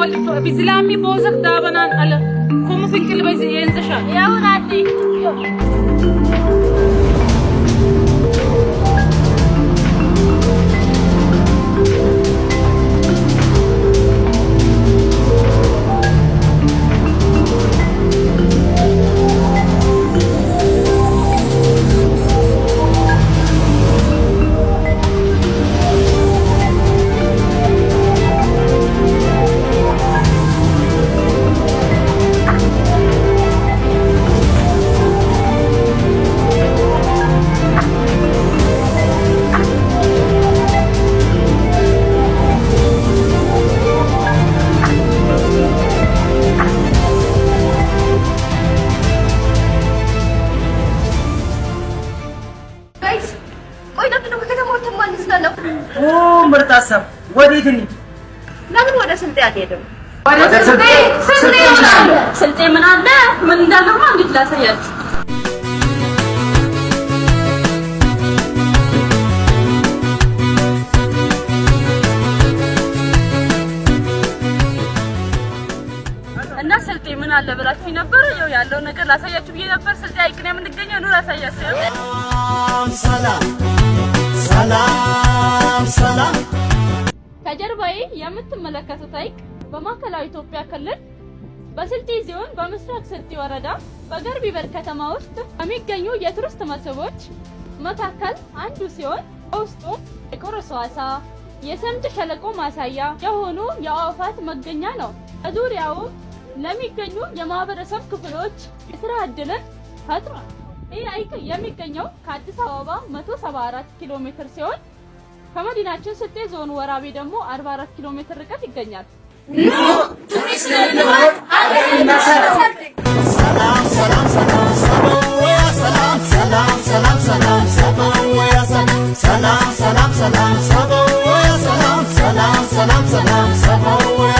Bizilami bozak dabanan ala. Komu finkil bay yenzasha. ያው ናቲ። Guys፣ ቆይ ለምንድን ነው ከከተማ ወጥተን የማንዝናናው? ኦ፣ ምርጥ ሀሳብ። ወዴት እንሂድ? ለምን ወደ ስልጤ አንሄድም? ወደ ስልጤ። ስልጤ ምን አለ? ስልጤ ምን አለ? ምን እንዳለማ እንዴት ላሳያችሁ። እና ስልጤ ምን አለ ብላችሁ ነበር። ያው ያለው ነገር ላሳያችሁ ብዬ ነበር። ስልጤ ሐይቅ ነው የምንገኘው። ኑ ላሳያችሁ። ሰላም ሰላም ሰላም። ከጀርባዬ የምትመለከቱት ሐይቅ በማዕከላዊ ኢትዮጵያ ክልል በስልጤ ዞን በምስራቅ ስልጤ ወረዳ በገርቢ በር ከተማ ውስጥ ከሚገኙ የቱሪስት መስህቦች መካከል አንዱ ሲሆን በውስጡ የቆሮሶ ዓሳ፣ የሰምጥ ሸለቆ ማሳያ የሆኑ የአዕዋፋት መገኛ ነው። በዙሪያውም ለሚገኙ የማህበረሰብ ክፍሎች የስራ ዕድልን ፈጥሯል። ይህ ሐይቅ የሚገኘው ከአዲስ አበባ 174 ኪሎ ሜትር ሲሆን ከመዲናችን ስልጤ ዞን ወራቤ ደግሞ 44 ኪሎ ሜትር ርቀት ይገኛል። ሰላም ሰላም ሰላም ሰበወያ ሰላም ሰላም ሰላም ሰላም ሰበወያ ሰላም ሰላም ሰላም ሰበወያ ሰላም ሰላም ሰላም ሰላም ሰበወያ።